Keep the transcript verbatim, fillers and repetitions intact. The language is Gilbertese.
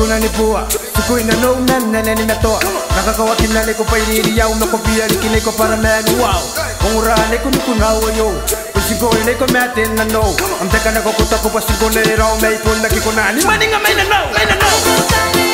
Ko na ni bua, ti ko i nanou man ana ni matoa. N na kakawaki n aneiko bwai ririau, ma ko bia riki n aiko bwara man uau. Ongora n aiko ni kunau aio, ko ti boi n aiko ma te nanou. Am te kanako ko taku bwa ti ko na erau, ma I bon aki kona ni mwaninga mai nanou, mai nanou.